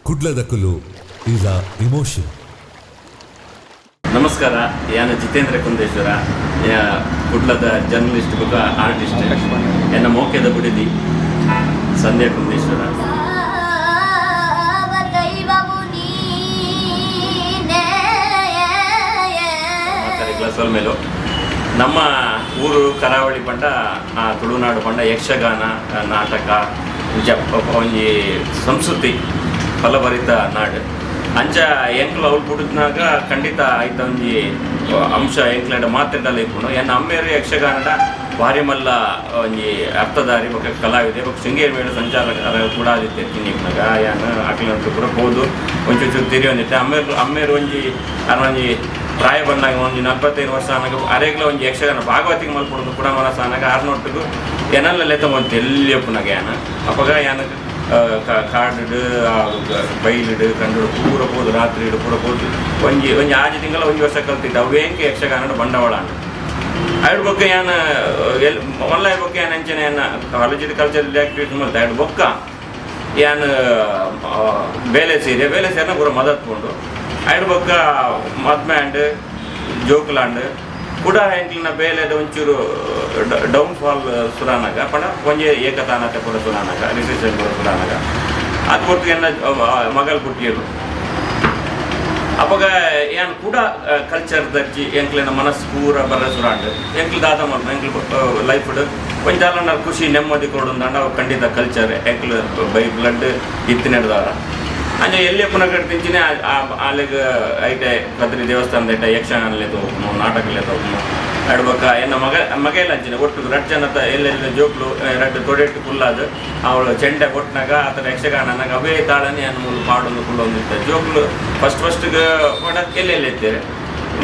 ಕುಡ್ಲದಕುಲು is a emotion. ನಮಸ್ಕಾರ, ಯಾನ ಜಿತೇಂದ್ರ ಕುಂದೇಶ್ವರ, ಕುಡ್ಲದ ಜರ್ನಲಿಸ್ಟ್ ಬೊಕ ಆರ್ಟಿಸ್ಟ್. ಎನ್ನ ಮೋಕೆದ ಬುಡಿದಿ ಸಂಧ್ಯಾ ಕುಂದೇಶ್ವರ. ದೈವವು ನೀನೇ. ಮಾತಾಡಿಗಳ ಸೊಲ್ಮೆಲು. ನಮ್ಮ ಊರು ಕರಾವಳಿ ಪಂಡ, ತುಳುನಾಡು ಪಂಡ ಯಕ್ಷಗಾನ, ನಾಟಕ, ಒಂಜಿ ಸಂಸ್ಕೃತಿ ಫಲಭರಿತ ನಾಡು. ಅಂಚ ಎಂಕ್ಲು ಅವ್ಲು ಪುಟ್ಟಿದ್ನಾಗ ಖಂಡಿತ ಆಯ್ತ ಒಂಜಿ ಅಂಶ ಎಂಕ್ಲಡ ಮಾತೆಡಲ ಇಪ್ಪುಂಡು. ಎನ್ನ ಅಮ್ಮೇರು ಯಕ್ಷಗಾನದ ಭಾರಿ ಮಲ್ಲ ಒಂಜಿ ಅರ್ಥಧಾರಿ ಬೊಕ್ಕ ಕಲಾವಿದೆ ಬೊಕ್ಕ ಶೃಂಗೇರಿ ಮೇಳ ಸಂಚಾಲಕ ಕೂಡ ಆದಿತ್ತೆ. ಕಿನ್ನಿಪ್ಪುನಾಗ ಯಾನ್ ಅಕ್ಲೆನೊಟ್ಟು ಪೂರ ಪೋದು ಒಂಚೂರು ತಿರಿಯೊಂದಿತ್ತೆ. ಅಮ್ಮೇರು ಅಮ್ಮೇರು ಒಂಜಿ ಅರ್ನ ಒಂಜಿ ಪ್ರಾಯ ಬಂದಾಗ ಒಂಜಿ 45 ವರ್ಷ ಆನಾಗ ಅರೆಗ್ಲ ಒಂಜಿ ಯಕ್ಷಗಾನ ಭಾಗವತಿಗೆ ಮಲ್ಪೊಡು ಕೂಡ ಮನಸ್ಸು ಆನಾಗ ಆರ್ನೊಟ್ಟಿಗೂ ಎನಲ್ಲ ಲೆತ್ತೊಂದು ಎಲ್ಲಿ ಯಾನ ಅಪಗ ಯಾನ ಕಾಡುಡು ಬೈಲಿಡು ಕಂಡು ಪೂರ ಪೋದು ರಾತ್ರಿ ಇಡು ಪೂರ ಪೋದು ಒಂಜಿ ಒಂಜಿ ಆಜಿ ತಿಂಗಳ ಒಂಜಿ ವರ್ಷ ಕಲ್ತಿದ್ದೆ. ಅವೇಂಕೆ ಯಕ್ಷಗಾನದ ಬಂಡವಾಳ ಐಡು ಬೊಕ್ಕ ಯಾನ ಎಲ್ ಮಲ್ಲ ಬೊಕ್ಕ ಯಾನ್ ಅಂಚನೆ ಯಾನ ಕಾಲೇಜಿದ ಕಲ್ಚರಲ್ ಆಕ್ಟಿವಿಟಿ ಮಲ್ತ. ಐಡು ಬೊಕ್ಕ ಯಾನ್ ಬೇಲೆ ಸೇರಿ ಬೇಲೆ ಸೇರಿನ ಪೂರ ಮದತ್ ಪೋಂಡು. ಐಡು ಬೊಕ್ಕ ಮದ್ಮೆ ಆಂಡ್ ಜೋಕುಲಾಂಡ್ ಕೂಡ ಎಂಕ್ಲಿನ ಬೇಲೆದ ಒಂಚೂರು ಡೌನ್ ಫಾಲ್ ಸುರಾನಾಗ ಪಂಡ ಒಂಜಿ ಏಕತಾನತೆ ಪೂರ ಸುರಾನಾಗ ರಿಸೆಷನ್ ಪೂರ ಸುರಾನಾಗ ಅದು ಪೊರ್ತು ಎನ್ನ ಮಗಲ್ ಪುಟ್ಟಿಯರು. ಅಪಗ ಯಾನ್ ಕೂಡ ಕಲ್ಚರ್ ದರ್ಜಿ ಎಂಕ್ಲೆನ ಮನಸ್ಸು ಪೂರ ಬರ ಸುರಾಂಡ್. ಎಂಕ್ಲು ದಾದ ಮಲ್ಪ ಎಂಕ್ಲು ಲೈಫ್ ಒಂಜಿ ದಾಲಂಡ ಖುಷಿ ನೆಮ್ಮದಿ ಕೊಡುಂದಾಂಡ ಅವು ಖಂಡಿತ ಕಲ್ಚರ್ ಎಂಕ್ಲು ಬೈ ಬ್ಲಡ್ ಇತ್ತಿನೆಡ್ದವರ. ಅಂಚ ಎಲ್ಲಿ ಪುನಃ ತಿಂಚಿನೇ ಅಲ್ಲಿಗೆ ಐಟೆ ಕದ್ರಿ ದೇವಸ್ಥಾನದ ಐಟೆ ಯಕ್ಷಗಾನಲೆ ತೋಪುನು, ನಾಟಕಲೆ ತೋಪುನು. ಅಡ್ಬಕ ಎನ್ನ ಮಗ ಮಗೆಲ್ಲ ಅಂಚಿನ ಒಟ್ಟು ರಡ್ಡ್ ಜನತ ಎಲ್ಲೆಲ್ಲ ಜೋಕ್ಲು ರಡ್ಡ್ ತೊಡೆಟ್ಟು ಕುಲ್ಲಾದ್ ಅವಳು ಚೆಂಡೆ ಕೊಟ್ಟನಾಗ ಆತರ ಯಕ್ಷಗಾನನಾಗ ಅವೇ ತಾಳನೆ ಅನ್ನ ಮೂಲು ಪಾಡೊಂದು ಕುಲ್ಲೊಂದು ಜೋಕ್ಲು ಫಸ್ಟ್ ಫಸ್ಟ್ಗೆ ಪಡ ಎಲ್ಲೆಲ್ಲಿ ಎತ್ತಾರೆ.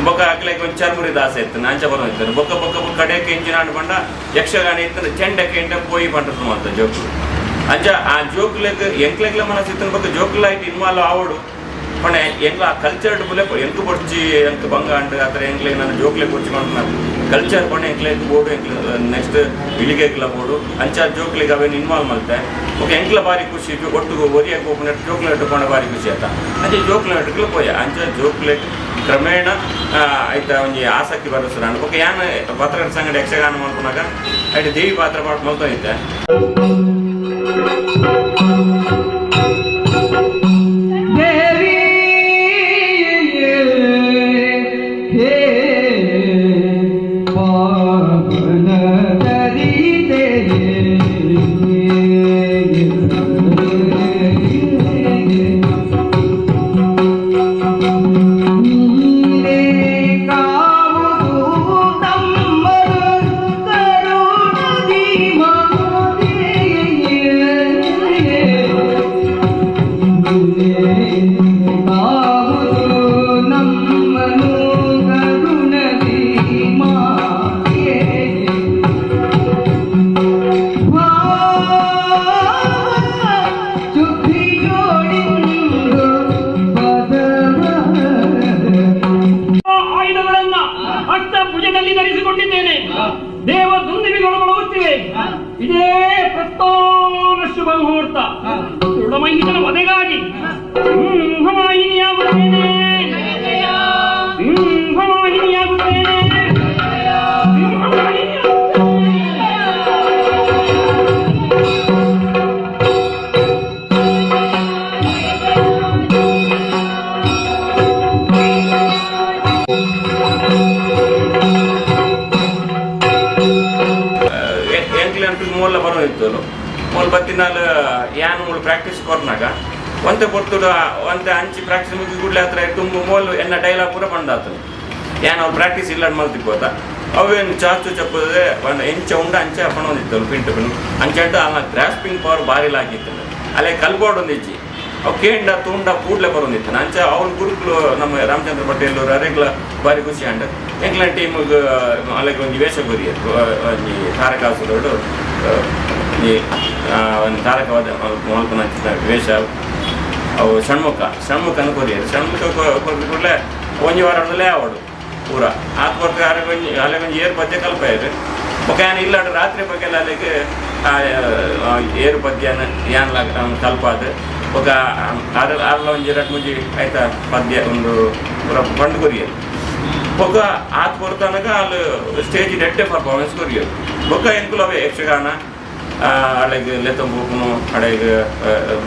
ಬೊಕ್ಕ ಅಕ್ಲೆಗ್ ಒಂಜಿ ಚರ್ಮುರಿ ದಾಸೆ ಇತ್ತು ಅಂಚ ಬರೋದು. ಬೊಕ್ಕ ಬೊಕ್ಕ ಬೊಕ್ಕ ಕಡೆಗೆ ಇಂಚಿನ ಪಂಡ ಯಕ್ಷಗಾನ ಇತ್ತು ಚೆಂಡೆ ಕೆಂಡೆ ಪೋಯಿ ಪಂಡ ಅಂತ ಜೋಕ್ಲು. ಅಂಚ ಆ ಜೋಕ್ಲೆಗ್ ಎಂಕ್ಲೆಗ್ಲ ಮನಸ್ಸು ಇತ್ತು ಬೊಕ್ಕ ಜೋಕ್ಲ ಐಟ್ ಇನ್ವಾಲ್ವ್ ಆವಡು ಪಂಡ ಎಂಕ್ಲ ಆ ಕಲ್ಚರ್ಡ್ ಬುಲೆ ಎಂಕ್ ಬೊಡ್ಚಿ ಎಂಕ್ ಬಂಗ ಅಂಡ್ ಆತರ ಎಂಕ್ಲೆಗ್ ನನ್ನ ಜೋಕ್ಲೆ ಬೊಡ್ಚಿ ಪಂಡ ಕಲ್ಚರ್ ಪಂಡ ಎಂಕ್ಲೆಗ್ ಬೋಡು ಎಂಕ್ಲ ನೆಕ್ಸ್ಟ್ ಇಳಿಗೆಗ್ಲ ಬೋಡು. ಅಂಚ ಜೋಕ್ಲೆಗ್ ಅವೇನು ಇನ್ವಾಲ್ವ್ ಮಲ್ತೆ. ಓಕೆ ಎಂಕ್ಲ ಬಾರಿ ಖುಷಿ ಒಟ್ಟು ಒರಿಯಾಗ ಹೋಗ್ಬಿಟ್ಟು ಜೋಕ್ಲೆ ಇಟ್ಟುಕೊಂಡ ಬಾರಿ ಖುಷಿ ಆತ. ಅಂಚ ಜೋಕ್ಲೆ ಇಟ್ಟುಕ್ಲ ಪೋಯ ಅಂಚ ಜೋಕ್ಲೆ ಕ್ರಮೇಣ ಆಯ್ತ ಒಂಜಿ ಆಸಕ್ತಿ ಬರೋಸು ನಾನು. ಓಕೆ ಯಾನ್ ಪತ್ರಕರ್ತ ಸಂಘ ಯಕ್ಷಗಾನ ಮಲ್ಪುನಾಗ ಐಟ್ ದೇವಿ ಪಾತ್ರ ಪಾಠ ಮಲ್ತೊಂದಿತ್ತೆ. ದೇವಿ ಹೇ ಪಾವನ ಚರಿತೆ. ನೀನೇ ಕಾವುದು ತಮ್ಮನು ಕರುಣದಿ ಮಾತೆಯೇ. ಕಾವುದು ನಮ್ಮನು ಕರುಣದಿ ಮಾತೆಯೇ. ಚುಕ್ಕಿ ಜೋಡಿಂದು ಪದವ ಆಯುಧಗಳನ್ನ ಅಷ್ಟ ಭುಜದಲ್ಲಿ ಧರಿಸಿಕೊಂಡಿದ್ದೇನೆ. ದೇವ ದುಂದುಬಿಗಳು ಮೊಳಗುತ್ತಿವೆ. ಇದೇ ಪ್ರಸ್ಥಾನ ಶುಭ ಮುಹೂರ್ತ. ದೃಢಮಹಿತನ ವಧೆಗಾಗಿ ಸಿಂಹವಾಹಿನಿಯಾಗುತ್ತೇನೆ, ಸಿಂಹವಾಹಿನಿಯಾಗುತ್ತೇನೆ, ಸಿಂಹವಾಹಿನಿಯಾಗುತ್ತೇನೆ. ಎಂಕ್ಲೆ ಅಂಟು ಮೂಲ ಬರೋದಿತ್ತು ಮೂಲ ಬತ್ತಿನಾಲ್ ಯಾನ್ ಮೂಲ ಪ್ರಾಕ್ಟೀಸ್ ಕೊರ್ನಾಗ ಒಂತೆ ಪೊರ್ತುಡು ಒಂತೆ ಅಂಚಿ ಪ್ರಾಕ್ಟೀಸ್ ಮುಗಿ ಕೂಡಲೇ ಹತ್ರ ತುಂಬ ಮೋಲು ಎನ್ನ ಡೈಲಾಗ್ ಪೂರ ಬಂದಾತು. ಯಾನ್ ಅವ್ರು ಪ್ರಾಕ್ಟೀಸ್ ಇಲ್ಲ ಮಲ್ತಿಕ್ಕೋತ ಅವೇನು ಚಾಚು ಚಪ್ಪದೆ ಒಂದು ಎಂಚ ಉಂಡ ಅಂಚ ಪಣೊಂದಿತ್ತು ಪಿಂಟು ಪಿನ್ ಅಂಚ ಅಂಟು ಅಲ್ಲ ಗ್ರಾಸ್ಪಿಂಗ್ ಪವರ್ ಬಾರಿ ಲಾಗಿತ್ತು. ಅಲ್ಲೇ ಕಲ್ಬೋರ್ಡ್ ಒಂದಿಜ್ಜಿ ಅವು ಕೇಂಡ ತೂಂಡ ಕೂಡ್ಲೆ ಬರೋದಿತ್ತು. ಅಂಚ ಅವ್ರ ಗುರುಕುಲು ನಮ್ಮ ರಾಮಚಂದ್ರ ಪಟೇಲ್ ಅರೆಗ್ಲ ಬಾರಿ ಖುಷಿ ಅಂಡ್ ಎಂಕ್ಲ ಟೀಮಿಗೆ ಅಲ್ಲಿಗೆ ಒಂಜಿ ವೇಷ ಕೊರಿಯೆರ್ ಒಂಜಿ ತಾರಕಾಸುರಡು ಒಂಜಿ ಒಂದು ತಾರಕವಾದ ಮಲ್ಪುನ ವೇಷ ಅವು ಷಣ್ಮುಖ ಷಣ್ಮುಖನ ಕೊರಿಯೆರ್. ಷಣ್ಮುಖ ಕೊರ್ದು ಕೂಡಲೇ ಒಂಜಿ ವಾರದಲ್ಲೇ ಆವಡು ಪೂರ ಆತ್ ಕೊರ್ದು ಅರೆಗ್ ಒಂಜಿ ಅಲ್ಲಿಗೆ ಒಂಜಿ ಏರು ಪದ್ಯ ಕಲ್ಪಾಯೆರ್. ಬೊಕ ಯಾನ್ ಇಲ್ಲಾಡ್ ರಾತ್ರಿ ಬಗ್ಗೆ ಅಲ್ಲಿಗೆ ಏರು ಪದ್ಯನ ಯಾನ್ಲ ಕಲ್ಪಾದ್ ಬೊಕ ಆರ್ಲ ಒಂಜಿ ರಡ್ಡ್ ಮೂಜಿ ಐತ ಪದ್ಯ ಒಂದು ಪೂರ ಪಂಡ್ ಕೊರಿಯೆರ್ ಬೊಕ ಆತ್ ಪೊರ್ತನಗ ಅಲ್ ಸ್ಟೇಜ್ ಎಡ್ಡೆ ಪರ್ಫಾರ್ಮೆನ್ಸ್ ಕೊರಿಯೆರ್ ಬೊಕ ಎಂಕುಲು ಅವೇ ಯಕ್ಷಗಾನ ಅಡೆಗ್ ಲೆತ್ತೊಂಬೂಕುನು ಅಡೆಗ್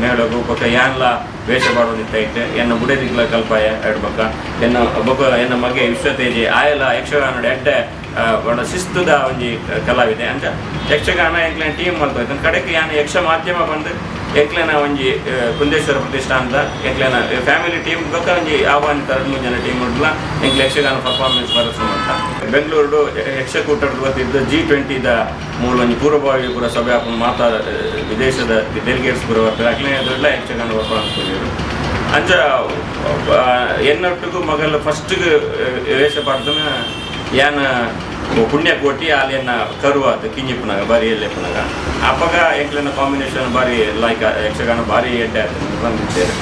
ಮೇಳಗು ಬೊಕ ಯಾನ್ಲ ವೇಷ ಪಾಡೊಂದಿತ್ತೈತೆ ಎನ್ನ ಬುಡೆದಿಗ್ಲ ಕಲ್ಪಾಯ ಎಡ್ ಬೊಕ ಎನ್ನ ಬೊಕ ಎನ್ನ ಮಗೆ ವಿಶ್ವತೇಜೆ ಆಯಲ ಯಕ್ಷಗಾನ ಎಡ್ಡೆ ಬಣ್ಣ ಶಿಸ್ತುದ ಒಂಜಿ ಕಲಾವಿದೆ ಅಂಚ ಯಕ್ಷಗಾನ ಎಂಕ್ಲೆನ ಟೀಮ್ ಮಲ್ತೋಯ್ತು ಕಡೆಕ್ ಯಾನ್ ಯಕ್ಷ ಮಾಧ್ಯಮ ಬಂದು ಎಂಕ್ಲೆನ ಒಂಜಿ ಕುಂದೇಶ್ವರ ಪ್ರತಿಷ್ಠಾನದ ಎಂಕ್ಲೆನ ಫ್ಯಾಮಿಲಿ ಟೀಮ್ ಬೊಕ ಒಂಜಿ ಆಹ್ವಾನಿತ ರಡ್ಡ್ ಮೂಜಿ ಜನ ಟೀಮ್ ಉಂಡ್ಲ ಎಂಕ್ಲೆ ಯಕ್ಷಗಾನ ಪರ್ಫಾರ್ಮೆನ್ಸ್ ಬರಸು ಅಂತ ಬೆಂಗಳೂರು ಯಕ್ಷಕೂಟದ ವತಿಯಿಂದ G20 ಮೂಲ ಒಂಜಿ ಪೂರ್ವಭಾವಿ ಪೂರ ಸಭೆ ಆಪುಂಡು ಮಾತಾ ವಿದೇಶದ ಡೆಲಿಗೇಟ್ಸ್ ಪೂರ ಬರ್ಪೆರ್ ಅಕ್ಲೆನ ಎದುರುಡ್ಲ ಯಕ್ಷಗಾನ ಪರ್ಫಾರ್ಮೆನ್ಸ್ ಕೊರಿಯೆರ್ ಅಂಚ ಎನ್ನೊಟ್ಟುಗು ಮಗಲ್ ಫಸ್ಟ್ ವೇಷ ಪಾಡ್ದನ ಯಾನ್ ಪುಣ್ಯಕೋಟಿ ಆಲ್ ಎನ್ನ ಕರುವಾತು ಕಿಂಜಿಪ್ಪುನಗ ಬಾರಿ ಎಲ್ಲೆಪ್ಪುನಗ ಅಪಗ ಎಂಕ್ಲೆನ ಕಾಂಬಿನೇಷನ್ ಬಾರಿ ಲೈಕ್ ಯಕ್ಷಗಾನ ಬಾರಿ ಎಡ್ಡೆ ಆತು ಬಂದಿತ್ತೇರು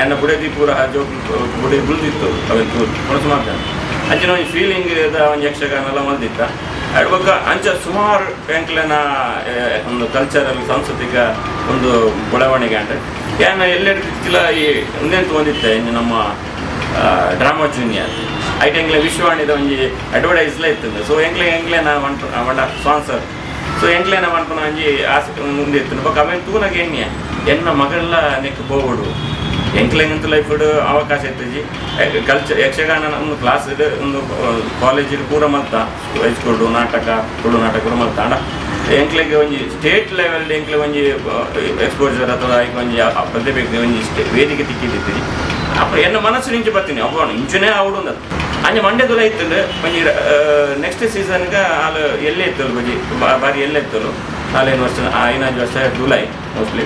ಎನ್ನ ಬುಡೆದಿ ಪೂರ ಜೋಕು ಬುಡೆ ಬುಲ್ದಿತ್ತು ಅವೆನ್ ತೂದು ಕೊಣಸು ಮಾಡ್ತಾನೆ ಅಂಚಿನ ಒಂಜಿ ಫೀಲಿಂಗ್ ದ ಒಂಜಿ ಯಕ್ಷಗಾನ ಎಲ್ಲ ಮಲ್ದಿತ್ತ ಅಡ್ ಬೊಕ್ಕ ಅಂಚ ಸುಮಾರು ಎಂಕ್ಲೆನ ಒಂದು ಕಲ್ಚರಲ್ ಸಾಂಸ್ಕೃತಿಕ ಒಂದು ಬೆಳವಣಿಗೆ ಅಂಡ್ ಯಾನ್ ಎಲ್ಲೆಡ್ತಿಲ್ಲ ಈ ಉಂದೆನ್ ತಗೊಂಡಿತ್ತೆ ಇಂಜಿ ನಮ್ಮ ಡ್ರಾಮಾ ಜೂನಿಯರ್ ಐಟ್ ಎಂಕ್ಲೆ ವಿಶ್ವವಾಣಿದ ಒಂಜಿ ಅಡ್ವರ್ಟೈಸ್ಲ ಇತ್ತು ಸೊ ಎಂಕ್ಲೆ ಎಂಕ್ಲೆನ ವಂಡ ಸ್ಪಾನ್ಸರ್ ಸೊ ಎಂಕ್ಲೆನ ಮನ್ಪುನ ಒಂಜಿ ಆಸೆ ಉಂದು ಇತ್ತು ಬೊಕ್ಕ ಅವೆನ್ ತೂನಗ ಎಣ್ಣಿಯ ಎನ್ನ ಮಗಲ್ಲ ನೆಕ್ ಪೋವೊಡು ಎಂಕ್ಲೆಗಂತ ಲೈಫ್ ಅವಕಾಶ ಇತ್ತುಜಿ ಕಲ್ಚರ್ ಯಕ್ಷಗಾನ ಒಂದು ಕ್ಲಾಸ್ ಒಂದು ಕಾಲೇಜ್ ಪೂರ ಮಲ್ತ ಹೈಸ್ಕೂಲ್ ನಾಟಕ ತುಳು ನಾಟಕ ಪೂರ ಮಲ್ತ ಆಂಡ ಎಂಕ್ಲೆಗ್ ಒಂಜಿ ಸ್ಟೇಟ್ ಲೆವೆಲ್ ಎಂಕ್ಲೆ ಒಂಜಿ ಎಕ್ಸ್ಪೋಜರ್ ಅಥವಾ ಐಕ್ ಒಂಜಿ ಪ್ರತಿಭೆಗೆ ಒಂಜಿ ವೇದಿಕೆ ತಿಕ್ಕಿದಿತ್ತಿ ಅಪ್ಪ ಎನ್ನ ಮನಸ್ಸು ನಿಂಚು ಬರ್ತೀನಿ ಅಪ್ಪ ಇಂಚುನೇ ಆವಡು ಅಂದ ಅಂಚ ಮಂಡ್ಯದೊಲ ಇತ್ತುಂಡು ಒಂಜಿ ನೆಕ್ಸ್ಟ್ ಸೀಸನ್ಗೆ ಆಲ್ ಎಲ್ಲೇ ಇತ್ತಲು ಒಂಜಿ ಬಾರಿ ಎಲ್ಲೇ ಇತ್ತಲು ನಾಲೇನು ವರ್ಷ ಐನಾಂಜು ವರ್ಷ ಜುಲೈ ಮೋಸ್ಟ್ಲಿ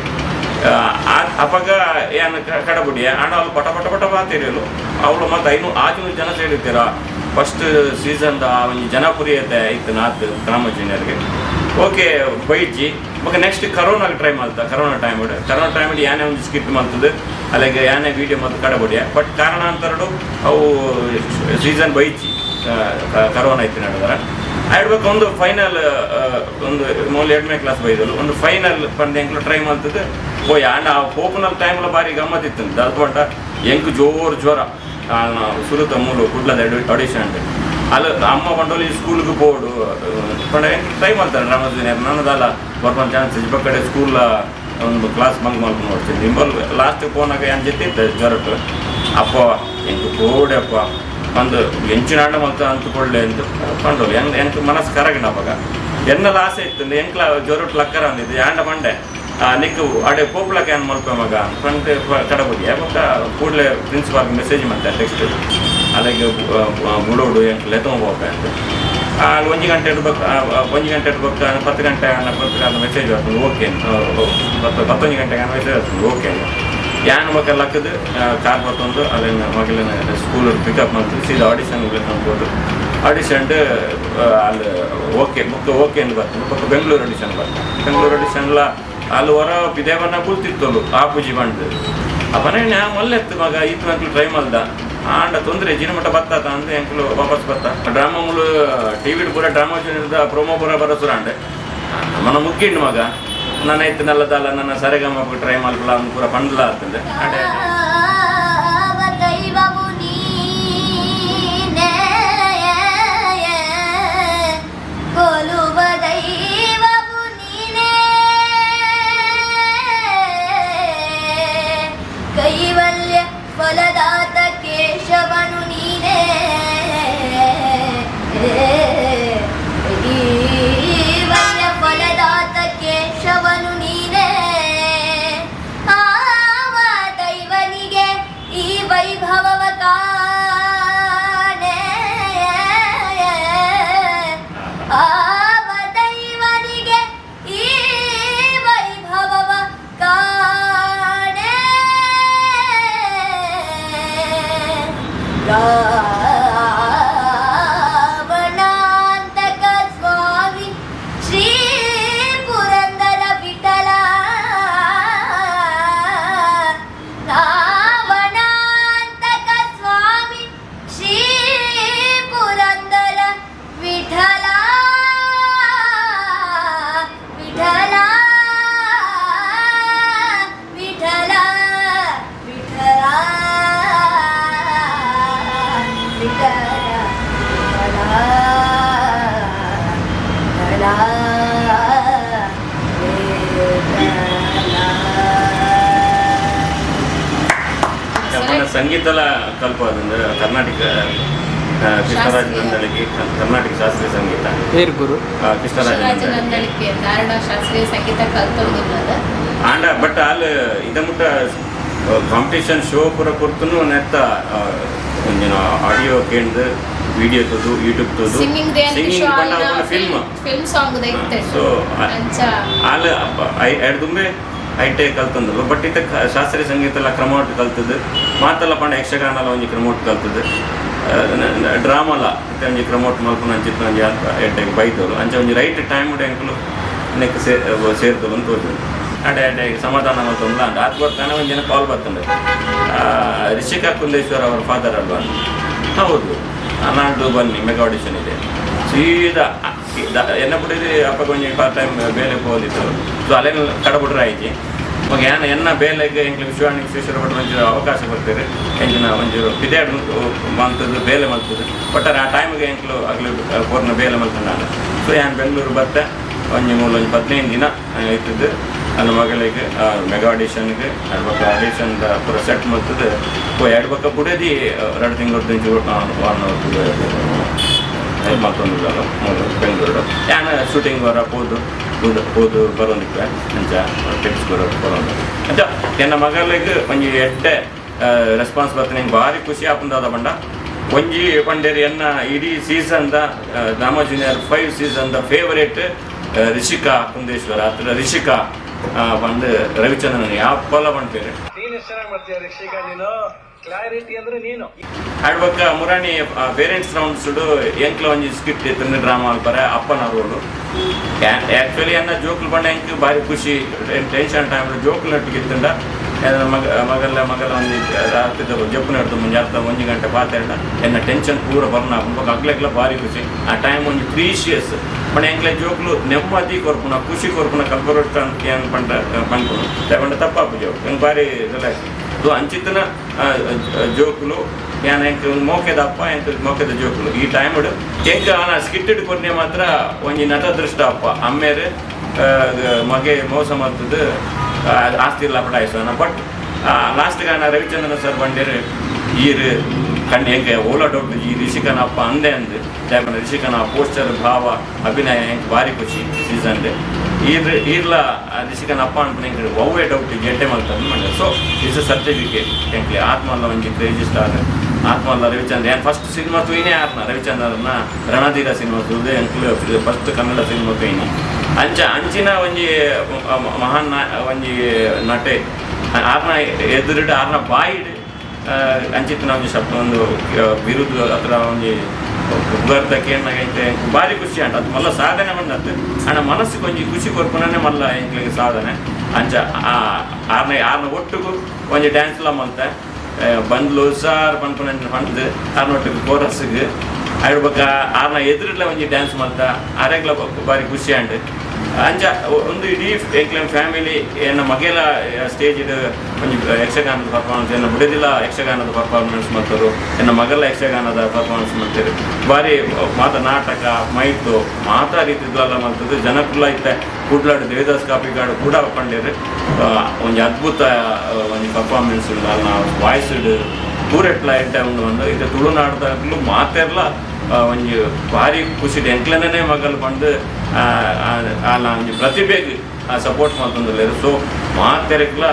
ಅಪಗ ಏನು ಕಡಬುಡಿಯ ಆಂಡ ಅವ್ಳು ಪಟ ಪಟ ಪಟ ಬಾತಿರಲು ಅವಳು ಮತ್ತು 500 ಜನ ಸೇರಿರ್ತೀರ ಫಸ್ಟ್ ಸೀಸನ್ದ ಒಂಜಿ ಜನಪ್ರಿಯತೆ ಇತ್ತು ನಾತ್ ಗ್ರಾಮ ಜೂನಿಯರ್ಗೆ ಓಕೆ ಬೈಜಿ ಬೊಕ ನೆಕ್ಸ್ಟ್ ಕರೋನಾಗ ಟ್ರೈ ಮಲ್ತ ಕರೋನಾ ಟೈಮ್ ಕರೋನಾ ಟೈಮ್ ಯಾನೆ ಒಂಜಿ ಸ್ಕಿಟ್ ಮಲ್ತದೆ ಅಲ್ಲಿಗೆ ಯಾನೆ ವೀಡಿಯೋ ಮತ್ತು ಕಡಬುಡಿಯ ಬಟ್ ಕಾರಣಾಂತರಡು ಅವು ಸೀಸನ್ ಬೈಜಿ ಕರೋನಾ ಇತ್ತು ನಡೆದಾರ ಆಡ್ಬೇಕು ಒಂದು ಫೈನಲ್ ಒಂದು ಮೂಲ ಎರಡನೇ ಕ್ಲಾಸ್ ಬೈದಲು ಒಂದು ಫೈನಲ್ ಪಂದ್ ಎಂಕ್ಲು ಟ್ರೈ ಮಲ್ತದೆ ಪೋಯ್ ಆಂಡ ಆ ಪೋಪುನಲ್ ಟೈಮ್ಲ ಬಾರಿ ಗಮ್ಮತ್ ಇತ್ತು ದಾಲ್ಪಂಟ ಎಂಕ್ ಜೋರು ಜ್ವರ ಸುರುತ ಮೂಲು ಕುಡ್ಲದ ಆಡಿಷನ್ ಅಲ್ಲ ಅಮ್ಮ ಪಂಡೋಲಿ ಸ್ಕೂಲ್ಗೆ ಪೋಡು ಪಂಡ ಎಂಕ್ ಟ್ರೈ ಮಲ್ತಾರೆ ಡ್ರಾಮಾ ಜೂನಿಯರ್ ನನ್ನದಲ್ಲ ಬರ್ಪನ್ ಚಾನ್ಸ್ ಬಕ್ಕಡೆ ಸ್ಕೂಲ್ ಒಂದು ಕ್ಲಾಸ್ ಬಂಕ್ ಮಲ್ಕೊಂಡು ನೋಡ್ತೀನಿ ನಿಂಬಲ್ ಲಾಸ್ಟ್ ಪೋನಾಗ ಏನು ಜೊತೆ ಇತ್ತು ಜ್ವರಟ್ಟು ಅಪ್ಪ ಎಂಕ್ ಪೋಡಪ್ಪ ಒಂದು ಎಂಚಿನಾಂಡ ಮಲ್ತ ಅಂತ್ಕೊಳ್ಳೆ ಅಂತ ಪಂಡೋಲಿ ಎಂಕ್ ಎಂಕ್ ಮನಸ್ಸು ಕರಗಿನ ಅವಾಗ ಎನ್ನಲ ಆಸೆ ಇತ್ತು ಎಂಕ್ಲ ಜ್ವರಟ್ಟು ಲಕ್ಕರ ಅಂದಿದ್ದು ಯಾಂಡ ಪಂಡೆ ನಿಕ್ಕು ಅಡೆ ಪೋಪ್ಲಕ್ಕೆ ಏನು ಮಲ್ಪ ಮಗ ಪಂಡ್ ಕಡಬುದಿಯ ಬೊಕ್ಕ ಕೂಡಲೇ ಪ್ರಿನ್ಸಿಪಾಲ್ಗೆ ಮೆಸೇಜ್ ಮಾಡ್ತಾರೆ ಟೆಕ್ಸ್ಟ್ ಅಲ್ಲಿಗೆ ಬುಡೋಡು ಎಂಕ್ ಲೆತ್ತೊಂಬೋಪೆ ಅಂತ ಅಲ್ಲಿ ಒಂಜಿ ಗಂಟೆ ಇಡ್ಬೇಕು ಒಂಜಿ ಗಂಟೆ ಇಡ್ಬೇಕು 10 ಗಂಟೆ 10 ಮೆಸೇಜ್ ಬರ್ತದೆ ಓಕೆ 11 ಗಂಟೆಗೆ ಮೆಸೇಜ್ ಬರ್ತದೆ ಓಕೆ ಯಾನ್ ಬೊಕ್ಕ ಲಕ್ಕದು ಕಾರ್ ಬತ್ತೊಂದು ಅಲ್ಲಿನ ಮಗಲಿನ ಸ್ಕೂಲ್ ಪಿಕಪ್ ಮಾಡ್ತೀವಿ ಸೀದಾ ಆಡಿಷನ್ ಹೋಗ್ಬೋದು ಆಡಿಷನ್ ಅಲ್ಲಿ ಓಕೆ ಬೊಕ್ಕ ಓಕೆ ಅಂತ ಬರ್ತದೆ ಬೊಕ್ಕ ಬೆಂಗಳೂರು ಆಡಿಷನ್ ಬರ್ತದೆ ಬೆಂಗಳೂರು ಆಡಿಷನ್ಲ ಅಲ್ಲಿ ಹೊರ ಬಿದೇವನ್ನ ಬುಲ್ತಿತ್ತಲು ಆ ಪೂಜಿ ಬಂದು ಅಪ್ಪನೇ ನಾ ಮೊಲ್ಲೆತ್ತು ಮಗ ಈತು ಅಂಕ್ಲು ಟ್ರೈ ಮಲ್ದ ಆಂಡ ತೊಂದರೆ ಜಿನಮಠ ಬತ್ತಾತ ಅಂದ್ರೆ ಅಂಕ್ಲು ವಾಪಸ್ ಬತ್ತ ಡ್ರಾಮಾ ಮೂಲು ಟಿ ವಿಡ್ ಪೂರ ಡ್ರಾಮಾ ಜೂನಿಯರ್ದ ಪ್ರೋಮೋ ಪೂರ ಬರಸುರ ಅಂಡೆ ನಮ್ಮನ್ನ ಮುಗ್ಗಿಂಡು ಮಗ ನನ್ನ ಇತ್ತು ನಲ್ಲದಲ್ಲ ನನ್ನ ಸರೆಗಮ ಟ್ರೈ ಮಲ್ಪಲ ಅಂದ್ ಪೂರ ಪಂಡ್ಲ ಅಂತಂದೆ ಅಡೆ ದೈವವು ನೀನೇ ಕೊಲುವ ದೈವವು ನೀನೇ ಕೈವಲ್ಯ ಫಲದಾತ ಕೇಶವನು ನೀನೇ ಕೈವಲ್ಯ ಫಲದಾತ ಕೇಶವನು ನೀನೇ ಆವ ದೈವನಿಗೆ ಈ ವೈಭವವ ಕಾಣೆ ಆವ ದೈವನಿಗೆ ಈ ವೈಭವವ ಕಾಣೆ ರಾವಣಾಂತಕ ಸ್ವಾಮಿ ಶ್ರೀ ಪುರಂದರ ವಿಠಲ ರಾವಣಾಂತಕ ಸ್ವಾಮಿ ಶ್ರೀ ಪುರಂದರ ವಿಠಲ ವಿಠಲ ವಿಠಲ. ಸಂಗೀತಲ ಕಲ್ಪೋದಂದ್ರೆ ಕರ್ನಾಟಕ ಕೃಷ್ಣರಾಜ ನಂದಳಿಕೆ ಕರ್ನಾಟಕ ಶಾಸ್ತ್ರೀಯ ಸಂಗೀತ. ಏರ್ ಗುರು? ಕೃಷ್ಣರಾಜ ನಂದಳಿಕೆ. ನಂದಳಿಕೆ ಧಾರಣ ಶಾಸ್ತ್ರೀಯ ಸಂಗೀತ ಕಲ್ತೊಂದುಲ್ಲದ. ಆಂಡ ಬಟ್ ಅಲ್ಲಿ ಇದ ಮುಟ್ಟ ಕಾಂಪಿಟೇಷನ್ ಶೋ ಪೂರ ಕೊಡ್ತನು ನೆತ್ತ ಒಂಜಿನ ಆಡಿಯೋ ಕೇಂದ್ರ ವಿಡಿಯೋ ತೋದು ಯೂಟ್ಯೂಬ್ ತೋದು. ಸಿಂಗಿಂಗ್ ಸಿಂಗಿಂಗ್ ಪಂಡ ಫಿಲ್ಮ್ ಫಿಲ್ಮ್ ಸಾಂಗ್ the ಇತ್ತೆ. ಸೊ ಅಂಚ ಆಲ್ ಎಡ್ದುಂಬೆ ಐಟೆ ಕಲ್ತಂದಲ್ಲ. ಬಟ್ ಇತ್ತ ಶಾಸ್ತ್ರೀಯ ಸಂಗೀತ ಎಲ್ಲ ಕ್ರಮವಟ್ಟು ಕಲ್ತದ್ದು ಮಾತಲ್ಲ ಪಂಡ ಯಕ್ಷಗಾನಲ ಒಂಜಿ ಕ್ರಮವಟ್ಟು ಕಲ್ತದ್ದು ಡ್ರಾಮಲ ಇತ್ತೆ ಒಂಜಿ ಕ್ರಮೋಟ್ ಮಲ್ಪುನ ಅಂಚಿತ್ತು ಒಂಜಿ ಎಡ್ಡೆಗೆ ಬೈದೋಲು ಅಂಚ ಒಂಜಿ ರೈಟ್ ಟೈಮ್ ಎಂಕುಲು ನೆಕ್ ಸೇರ್ತಲು ಅಂತ ತೋಜು ಅಡೆ ಅಡೆ ಸಮಾಧಾನ ಮಲ್ತೊಂದು ಅಂದ ಆತ್ ಬರ್ತಾನೆ ಒಂಜಿ ಜನ ಕಾಲ್ ಬರ್ತಂಡೆ, ರಿಷಿಕಾ ಕುಂದೇಶ್ವರ್ ಅವರ ಫಾದರ್ ಅಲ್ವಾ? ಹೌದು, ನಾಡ್ದು ಬನ್ನಿ, ಮೆಗಾ ಆಡಿಷನ್ ಇದೆ. ಸೀದಾ ಎನ್ನ ಬಿಟ್ಟಿದ್ದು ಅಪ್ಪಗೆ ಒಂಜಿ ಪಾರ್ಟ್ ಟೈಮ್ ಬೇಲೆ ಹೋದಿತ್ತು. ಸೊ ಅಲ್ಲೇನು ಕಡಬಿಟ್ರೆ ಆಯ್ತು ಮಗ ಏನ ಎನ್ನ ಬೇಲೆಗೆ ಎಂಕ್ಲೆ ವಿಶ್ವಾಣಿ ವಿಶ್ವೇಶ್ವರ ಭಟ್ರು ಒಂಚೂರು ಅವಕಾಶ ಕೊಡ್ತಾರೆ. ಎಂಚಿನ ಒಂಚೂರು ಪಿದೇಡ್ ಮಲ್ತದ್ದು ಬೇಲೆ ಮಲ್ತದ್ದು ಬಟ್ ಆ ಟೈಮಿಗೆ ಎಂಕ್ಲು ಅಗ್ಲು ಪೂರ್ಣ ಬೇಲೆ ಮಲ್ತಂಡ. ಸೊ ಯಾನ್ ಬೆಂಗಳೂರು ಬರ್ತೆ ಒಂಜಿ ಮೂಲ ಒಂಜಿ 15 ದಿನ ಇತ್ತದ್ದು ನನ್ನ ಮಗಳಿಗೆ ಮೆಗಾ ಆಡಿಷನ್ಗೆ ಎರಡು ಬಕ್ಕ ಆಡಿಷನ್ ಪೂರ ಸೆಟ್ ಮಲ್ತದ್ದು ಎರಡು ಬಕ್ಕ ಬುಡದಿ 2 ತಿಂಗಳು ಮಲ್ತೊಂದು ಮೂಲ ಬೆಂಗಳೂರು ಯಾನ್ ಶೂಟಿಂಗ್ ಬರ ಪೋದು ಪೋದು ಬರೋದಿಕ್ಕೆ ಅಂಚ ಟಿಪ್ಸ್ ಬರೋ ಬರೋದು ಅಂಚ ಎನ್ನ ಮಗಳಿಗೆ ಒಂಜಿ ಎಡ್ಡೆ ರೆಸ್ಪಾನ್ಸ್ ಬರ್ತದೆ. ನಂಗೆ ಭಾರಿ ಖುಷಿ ಆಪುಂದಾದ ಬಂಡ ಒಂಜಿ ಪಂಡೇರಿ ಎನ್ನ ಇಡೀ ಸೀಸನ್ದ ಡ್ರಾಮಾ ಜೂನಿಯರ್ 5 ಸೀಸನ್ದ ಫೇವರೇಟ್ ರಿಷಿಕಾ ಕುಂದೇಶ್ವರ ಹತ್ರ ರಿಷಿಕಾ ಬಂದು ರವಿಚಂದ್ರನ್ ಯಾಪಲ ಬಂಡ್ಪೇರು. ಆಡ್ಬಕ್ಕ ಮುರಾಣಿ ಪೇರೆಂಟ್ಸ್ ರೌಂಡ್ಸ್ ಎಂಕ್ಲ ಒಂಜಿ ಸ್ಕಿಟ್ ಇತ್ತು ಡ್ರಾಮಾ ಅಲ್ಪರೆ ಅಪ್ಪನ ರೋಲು. ಆ್ಯಕ್ಚುಲಿ ಎನ್ನ ಜೋಕ್ಲು ಬಂಡ ಎಂಕ್ ಭಾರಿ ಖುಷಿ. ಟೆನ್ಷನ್ ಟೈಮ್ ಜೋಕ್ಲು ನಟ್ಟಿಗೆ ಇತ್ತಂಡ ಮಗ ಮಗಲ್ಲ ಮಗಲ ಒಂಜಿ ರಾತ್ರಿ ಜಪ್ಪು ನಡ್ದು ಮುಂಜೆ ಅರ್ಧ 1 ಗಂಟೆ ಪಾತೆಂಡ ಎನ್ನ ಟೆನ್ಷನ್ ಪೂರ ಬರ್ನ ಬೊಕ ಅಗ್ಲೆಗ್ಲ ಭಾರಿ ಖುಷಿ. ಆ ಟೈಮ್ ಒಂಜಿ ಪ್ರೀಶಿಯಸ್ ಪಂಡ ಎಂಕ್ಲೆ ಜೋಕ್ಲು ನೆಮ್ಮದಿ ಕೊರ್ಪುನ ಖುಷಿ ಕೊರ್ಪುನ ಕಲ್ಪರೊಟ್ಟ ಏನ್ ಪಂಡ ಪನ್ಪುನು ಪಂಡ ತಪ್ಪಾಪು ಜೋಕ್ ಎಂಕ್ ಭಾರಿ ರಿಲ್ಯಾಕ್ಸ್. ಸೊ ಅಂಚಿತ್ತನ ಜೋಕುಲು ಯಾನ್ ಎಂಕ್ ಮೋಕೆದ ಅಪ್ಪ ಎಂಕ್ ಮೋಕೆದ ಜೋಕುಲು ಈ ಟೈಮ್ ಎಂಕ್ ಆನ ಸ್ಕಿಟ್ ಕೊರ್ನೆ ಮಾತ್ರ ಒಂಜಿ ನಟ ದೃಷ್ಟ ಅಪ್ಪ ಅಮ್ಮೇರು ಮಗೆ ಮೋಸ ಮಲ್ತದ್ದು ಆಸ್ತಿ ಇಲ್ಲ ಪಡಾಯಿಸೋಣ. ಬಟ್ ಲಾಸ್ಟ್ಗೆ ಆನ ರವಿಚಂದ್ರನ್ ಸರ್ ಬಂಡೇರು ಈರು ಕಣ್ಣು ಎಂಕ್ ಓಲ ಡೌಟ್ ಈ ರಿಷಿಕನ ಅಪ್ಪ ಅಂದೆ ಅಂದು ಯಾಕಂದ್ರೆ ರಿಷಿಕನ ಪೋಸ್ಟರ್ ಭಾವ ಅಭಿನಯ ಎಂಕ್ ಭಾರಿ ಖುಷಿ ಸೀಸನ್ ಈರ್ ಈರ್ಲ ರಿಷಿಕನ ಅಪ್ಪ ಅನ್ಪುನ ಎಂಕ್ ಒವ್ವೇ ಡೌಟ್ ಎಡ್ಡೆ ಮಲ್ತಂದು ಮಂಡೆ. ಸೊ it's a certificate ಎಂಕ್ಲೆ ಆತ್ಮಲ್ಲ ಒಂಜಿ ಕ್ರೇಜಿ ಸ್ಟಾರ್ ಆತ್ಮಲ್ಲ ರವಿಚಂದ್ರ. ಏನ್ ಫಸ್ಟ್ ಸಿನಿಮಾ ತೂಯಿನೇ ಆತ್ಮ ರವಿಚಂದ್ರನ ರಣಧೀರ ಸಿನಿಮಾ ತೂದೆ ಎಂಕ್ಲು ಫಸ್ಟ್ ಕನ್ನಡ ಸಿನಿಮಾ ತೂಯಿನಿ. ಅಂಚ ಅಂಚಿನ ಒಂಜಿ ಮಹಾನ್ ಒಂಜಿ ನಟೆ ಆರ್ನ ಎದುರಿಡು ಆರ್ನ ಬಾಯಿಡು ಅಂಚಿತ್ತಿನ ಒಂಜಿ ಶಬ್ದ ಒಂದು ಬಿರುದು ಅಥವಾ ಒಂಜಿ ಉಗ್ಗರ್ದ ಕೇಳ್ನಾಗ ಐತೆ ಭಾರಿ ಖುಷಿ ಅಂಟ ಅದು ಮಲ್ಲ ಸಾಧನೆ ಬಂದದ್ದು ಅಣ್ಣ ಮನಸ್ಸಿಗೆ ಒಂಜಿ ಖುಷಿ ಕೊರ್ಪುನೇ ಮಲ್ಲ ಎಂಕ್ಲೆಗ್ ಸಾಧನೆ. ಅಂಚ ಆರ್ನ ಆರ್ನ ಒಟ್ಟುಗು ಒಂಜಿ ಡ್ಯಾನ್ಸ್ಲ ಮಲ್ತೆ ಬಂದ್ಲು ಸಾರ್ ಪನ್ಪುನ ಪಂಡ್ದು ಆರ್ನ ಒಟ್ಟಿಗೆ ಕೋರಸ್ಗೆ ಆಯ್ಡ್ ಬೊಕ್ಕ ಆರ್ನ ಎದುರಿಡ್ಲ ಒಂಜಿ ಡ್ಯಾನ್ಸ್ ಮಲ್ತ ಆರೆಗ್ಲ ಭಾರಿ ಖುಷಿ ಅಂಡ್. ಅಂಚ ಒಂದು ಇಡೀ ಎಂಕ್ಲೆನ್ ಫ್ಯಾಮಿಲಿ ಎನ್ನ ಮಗೆಲ ಸ್ಟೇಜ್ ಒಂಜಿ ಯಕ್ಷಗಾನದ ಪರ್ಫಾರ್ಮೆನ್ಸ್ ಎನ್ನ ಬುಡದಿಲ್ಲ ಯಕ್ಷಗಾನದ ಪರ್ಫಾರ್ಮೆನ್ಸ್ ಮಲ್ತರು ಎನ್ನ ಮಗಲ ಯಕ್ಷಗಾನದ ಪರ್ಫಾರ್ಮೆನ್ಸ್ ಮಲ್ತರು ಭಾರಿ ಮಾತ ನಾಟಕ ಮೈತು ಮಾತಾ ರೀತಿದ್ಲೆಲ್ಲ ಮಲ್ತದ್ದು ಜನಕುಲ ಇತ್ತೆ ಕುಡ್ಲಾಡು ದೇವದಾಸ್ ಕಾಪಿಕಾಡು ಕೂಡ ಪಂಡೇರು ಒಂಜಿ ಅದ್ಭುತ ಒಂಜಿ ಪರ್ಫಾರ್ಮೆನ್ಸ್ ಉಂಡು ಅಲ್ನ ವಾಯ್ಸ್ ಪೂರೆಟ್ಲ ಎಡ್ಡೆ ಉಂಡು ಒಂದು ಇದು ತುಳುನಾಡ್ದಾಗ್ಲೂ ಮಾತೆರ್ಲ ಒಂಜಿ ಭಾರಿ ಖುಷಿ ಎಂಕ್ಲೆನೇ ಮಗಲ್ ಬಂದು ಆಲ ಒಂಜಿ ಪ್ರತಿಭೆಗೆ ಸಪೋರ್ಟ್ ಮಲ್ತೊಂದುಲ್ಲೆರ್. ಸೊ ಮಾತೆರೆಗ್ಲ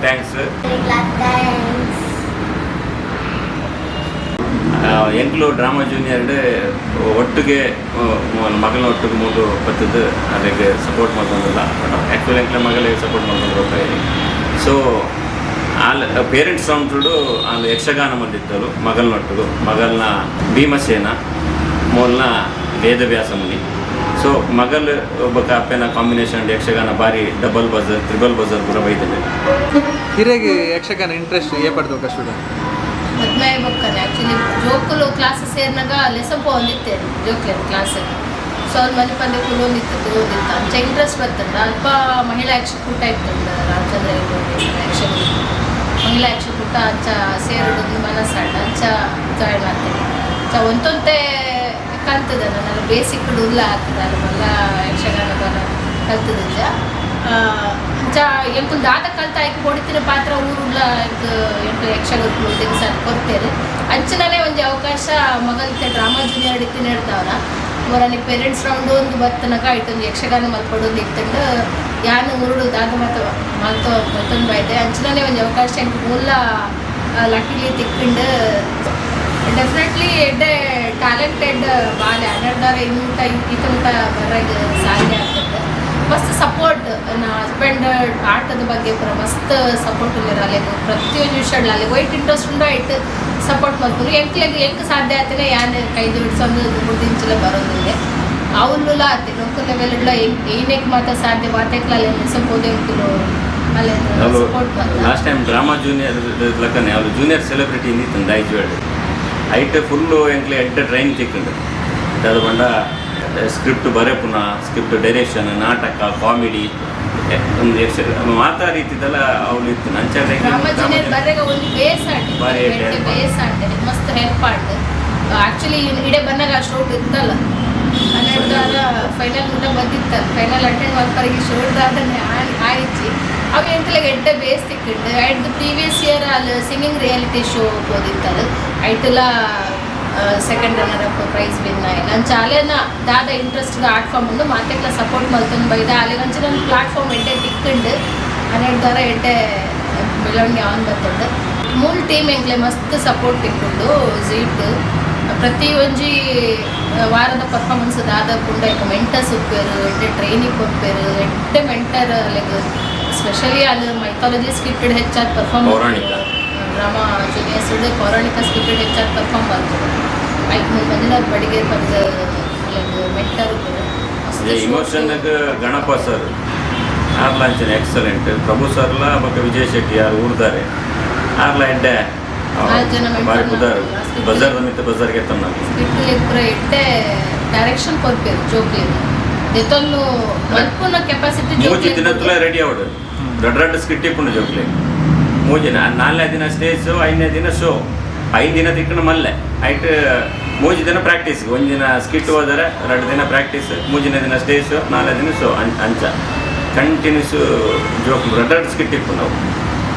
thanks. ಎಂಕ್ಲು ಡ್ರಾಮಾ ಜೂನಿಯರ್ ಒಟ್ಟಿಗೆ ಮಗನ ಒಟ್ಟಿಗೆ ಮೂಲು ಬತ್ತದ್ದು ಅದಕ್ಕೆ ಸಪೋರ್ಟ್ ಮಲ್ತೊಂದಿಲ್ಲ. ಆ್ಯಕ್ಚುಲಿ ಎಂಕ್ಲೆ ಮಗಳಿಗೆ ಸಪೋರ್ಟ್ ಮಲ್ತೊಂದು. ಸೊ ಆಲ್ ಪೇರೆಂಟ್ಸ್ ರೌಂಡ್ಡು ಅಲ್ಲಿ ಯಕ್ಷಗಾನ ಬಂದಿತ್ತಲು ಮಗಲ್ನೊಟ್ಟಿಗೆ ಮಗಲ್ನ ಭೀಮಸೇನ ಮೂಲ್ನ ವೇದವ್ಯಾಸ ಮುನಿ. ಸೊ ಮಗಲ್ ಒಬ್ಬ ಅಪ್ಪನ ಕಾಂಬಿನೇಷನ್ ಯಕ್ಷಗಾನ ಭಾರಿ ಡಬಲ್ ಬಜರ್ ತ್ರಿಬಲ್ ಬಜರ್ ಪೂರ ಬೈದಿದೆ. ಹಿರಿಯಗೆ ಯಕ್ಷಗಾನ ಇಂಟ್ರೆಸ್ಟ್ ಏಪಡ್ದು ಕಷ್ಟದ ಮದ್ಮೆ ಬೊಕ್ಕನೆ ಆ್ಯಕ್ಚುಲಿ ಜೋಕುಲು ಕ್ಲಾಸ್ ಸೇರಿನಾಗ ಲೆಸನ್ ಪೋವೊಂದಿತ್ತೆ ಜೋಕ್ಲೆನ್ ಕ್ಲಾಸ್. ಸೊ ಅವ್ರು ಮನೆ ಪಂದೆ ಕುಲೊಂದಿತ್ತು ತೂವೊಂದಿತ್ತು ಅಂಚ ಇಂಟ್ರೆಸ್ಟ್ ಬತ್ತಂಡ. ಅಲ್ಪ ಮಹಿಳಾ ಯಕ್ಷಕೂಟ ಇತ್ತುಂಡ ರಾಮಚಂದ್ರ ಯಕ್ಷಗಾನ ಮಹಿಳಾ ಯಕ್ಷಕೂಟ ಅಂಚ ಸೇರುಡು ಮನಸ್ಸಾಂಡ ಅಂಚ ಜಾಯ್ನ್ ಆಗ್ತೇನೆ. ಅಂಚ ಒಂತೊಂತೆ ಕಲ್ತದ ನನ್ನ ಬೇಸಿಕ್ ಉಲ್ಲ ಆಗ್ತದೆ ಅಲ್ಲ ಮಲ್ಲ ಯಕ್ಷಗಾನದ ಕಲ್ತದಿಜ್ಜ. ಅಂಚ ಅಂಚ ಎಂಕುಲು ದಾದ ಕಲ್ತ ಐಕ್ ಬೊಡಿತಿನ ಪಾತ್ರ ಊರುಡ್ಲ ಎಂಕ್ ಎಂಕ್ ಯಕ್ಷಗಾನ ದಿವಸ ಕೊರ್ತೇರು. ಅಂಚನನೇ ಒಂಜಿ ಅವಕಾಶ ಮಗಲ್ತೆ ಡ್ರಾಮಾ ಜೂನಿಯರ್ ಇತ್ತಿನ ಹೇಳ್ತಾವ್ರ ಮೊರನಿ ಪೇರೆಂಟ್ಸ್ ರೌಂಡ್ ಒಂದು ಬತ್ತನಕ ಐಟೊಂದು ಯಕ್ಷಗಾನ ಮಲ್ಪಡು ಒಂದು ಇತ್ತಂಡು ಯಾನು ಊರುಡು ದಾದ ಮತ ಮಲ್ತೊ ಮಲ್ತೊಂದು ಬೈದೆ. ಅಂಚನನೇ ಒಂಜಿ ಅವಕಾಶ ಎಂಕ್ ಮೂಲ ಲಕಿಲಿ ತಿಕ್ಕಂಡು ಡೆಫಿನೆಟ್ಲಿ ಎಡ್ಡೆ ಟ್ಯಾಲೆಂಟೆಡ್ ಬಾಲೆ ಅನ್ನಡ್ದಾರ ಇನ್ನೂಟ ಈತ ಊಟ ಬರಾಗ ಸಾಧ್ಯ ಆಗ್ತದೆ. ಮಸ್ತ್ ಸಪೋರ್ಟ್ ನನ್ನ ಹಸ್ಬೆಂಡ್ ಆಟದ ಬಗ್ಗೆ ಪೂರ ಮಸ್ತ್ ಸಪೋರ್ಟ್ ಉಲ್ಲೇರು. ಅಲ್ಲೆಗ್ ಪ್ರತಿಯೊಂದು ವಿಷಯ ಅಲ್ಲಿಗೆ ವೈಟ್ ಇಂಟ್ರೆಸ್ಟ್ ಉಂಡು ಐಟ್ ಸಪೋರ್ಟ್ ಮಲ್ಪುರು. ಎಂಕ್ಲೆಗ್ ಎಂಕ್ ಸಾಧ್ಯ ಆತನೆ ಯಾನ್ ಕೈ ಜೋಡಿಸೊಂದು ದುಡ್ಡು ಬರೋದಿಲ್ಲ ಅವನ್ನುಲ ಆತೆ ಲೋಕಲ್ ಲೆವೆಲ್ ಏನೇಕ್ ಮಾತ್ರ ಸಾಧ್ಯ ಮಾತೆಕ್ಲ ಅಲ್ಲಿ ನೆಸಪೋದು ಎಂಕುಲು ಅಲ್ಲೇ ಸಪೋರ್ಟ್ ಮಲ್ತ. Last time drama junior ಲಕ್ಕನೆ ಅವ್ರು ಜೂನಿಯರ್ ಸೆಲೆಬ್ರಿಟಿ ಇಂದಿತ್ತು ದಯಜುವೇಡು ಐಟ್ ಫುಲ್ಲು ಎಂಕ್ಲೆ ಎಡ್ಡೆ ಟ್ರೈನ್ ತಿಕ್ಕಂಡು ಅದು ಬಂಡ ಸ್ಕ್ರಿಪ್ಟ್ ಬರೆಪುನ ಸ್ಕ್ರಿಪ್ಟ್ ಡೈರೆಕ್ಷನ್ ನಾಟಕ ಕಾಮಿಡಿ ಒಂದು ಯಕ್ಷ ಮಾತಾ ರೀತಿದೆಲ್ಲ ಅವಳು ಇತ್ತು. ನಂಚಾದ ಡ್ರಾಮಾ ಜೂನಿಯರ್ ಬರ್ರೆಗ ಒಂದು ಬೇಸ್ ಆಂಡೆ ಬಾರಿ help. Base ಆಂಡೆ ಮಸ್ತ್ ಹೆಲ್ಪ್ ಆಂಡ್. ಆಕ್ಚುಲಿ ಇಡೆ ಬಂದಾಗ ಆ ಶೋಟ್ ಇತ್ತಲ್ಲ ಹನ್ನೆರಡು ಫೈನಲ್ ಊಟ ಬಂದಿತ್ತಲ್ಲ ಫೈನಲ್ ಅಟೆಂಡ್ ಮಲ್ಪರಿಗೆ ಶೋಟ್ ಆದನೆ ಆಯ್ಚಿ ಅವು ಎಂತಲಾಗ ಎಡ್ಡೆ ಬೇಸ್ ತಿಕ್ಕಿಂಡು. And previous year ಅಲ್ಲಿ singing reality show ಹೋದಿತ್ತಲ್ಲ ಐಟೆಲ್ಲ second runner up prize win ಆಯ್ತು. ಅಂಚ ಅಲ್ಲೇನ ದಾದ interest art form ಉಂಡು ಮಾತೆಕ್ಲ ಸಪೋರ್ಟ್ ಮಲ್ತೊಂದು ಬೈದ ಅಲ್ಲಿಗಂಚ ನನ್ನ ಪ್ಲಾಟ್ಫಾರ್ಮ್ ಎಡ್ಡೆ ತಿಕ್ಕಂಡು ಹನ್ನೆರಡು ದಾರ ಎಡ್ಡೆ ಬೆಳವಣಿಗೆ ಆನ್ ಬತ್ತಂಡು. ಮೂಲ ಟೀಮ್ ಎಂಕ್ಲೆ ಮಸ್ತ್ ಸಪೋರ್ಟ್ ತಿಕ್ಕೊಂಡು ಝೀಟ್ ಪ್ರತಿ ಒಂಜಿ ವಾರದ ಪರ್ಫಾರ್ಮೆನ್ಸ್ ದಾದ ಪುಂಡ ಇಕ್ಕ ಮೆಂಟರ್ಸ್ ಉಪ್ಪೇರು ಎಡ್ಡೆ ಟ್ರೈನಿಂಗ್ ಕೊಪ್ಪೇರು ಎಡ್ಡೆ ಮೆಂಟರ್ ಲೈಕ್ ಸ್ಪೆಷಲಿ ಅಲ್ಲಿ ಮೈಥಾಲಜಿ ಸ್ಕಿಟ್ಟೆಡ್ ಹೆಚ್ಚಾದ ಪರ್ಫಾರ್ಮ್ ಪೌರಾಣಿಕ. ಡ್ರಾಮಾ ಜೂನಿಯರ್ಸ್ ಪೌರಾಣಿಕ ಸ್ಕಿಟ್ಟೆಡ್ ಹೆಚ್ಚಾದ ಪರ್ಫಾರ್ಮ್ ಮಾಡ್ತಾರೆ. ಐಕ್ ಮಂಜುನಾಥ್ ಬಡಿಗೆ ಬಂದು like mentor emotion Ganapa sir ಆರ್ಲ ಅಂಚನೆ ಎಕ್ಸಲೆಂಟ್ ಪ್ರಭು ಸರ್ಲ ಬೊಕ್ಕ ವಿಜಯ್ ಶೆಟ್ಟಿ ಯಾರು ಊರ್ದಾರೆ ಆರ್ಲ ಎಡ್ಡೆ ಆರು ಜನ mentor ಬಾರಿ ಬುದಾರು ನ- ಬಜಾರ್ ಮಿತ್ತ ಬಜಾರ್ಗೆ ತನ್ನ ಸ್ಕಿಟ್ ಪೂರ ಎಡ್ಡೆ ಡೈರೆಕ್ಷನ್ ಕೊರ್ಪೇರು ಜೋಕ್ಲಿಗೆ ದೆತೊಂದು ಮಲ್ಪುನ ಕೆಪಾಸಿಟಿ ಮೂಜಿ ದಿನ ತುಲ ರೆಡಿ ಅವಡು ದೊಡ್ಡ ದೊಡ್ಡ ಸ್ಕಿಟ್ ಇಪ್ಪುಂಡು ಜೋಕ್ಲೆ ಮೂಜಿ ನಾಲ್ನೇ ದಿನ ಸ್ಟೇಜ್ ಐದನೇ ದಿನ ಶೋ ಐದು ದಿನ ತಿಕ್ಕಣ ಮಲ್ಲೆ ಐಟ್ ಮೂಜಿ ದಿನ ಪ್ರಾಕ್ಟೀಸ್ ಒಂದು ದಿನ ಸ್ಕಿಟ್ ಹೋದರೆ ಎರಡು ದಿನ ಪ್ರಾಕ್ಟೀಸ್ ಮೂಜಿನ ದಿನ ಸ್ಟೇಜ್ ನಾಲ್ನೇ ದಿನ ಶೋ ಅಂಚ ಕಂಟಿನ್ಯೂಸ್ ಜೋಕ್ ದೊಡ್ಡ ದೊಡ್ಡ ಸ್ಕಿಟ್ ಇಪ್ಪುಂಡು ನಾವು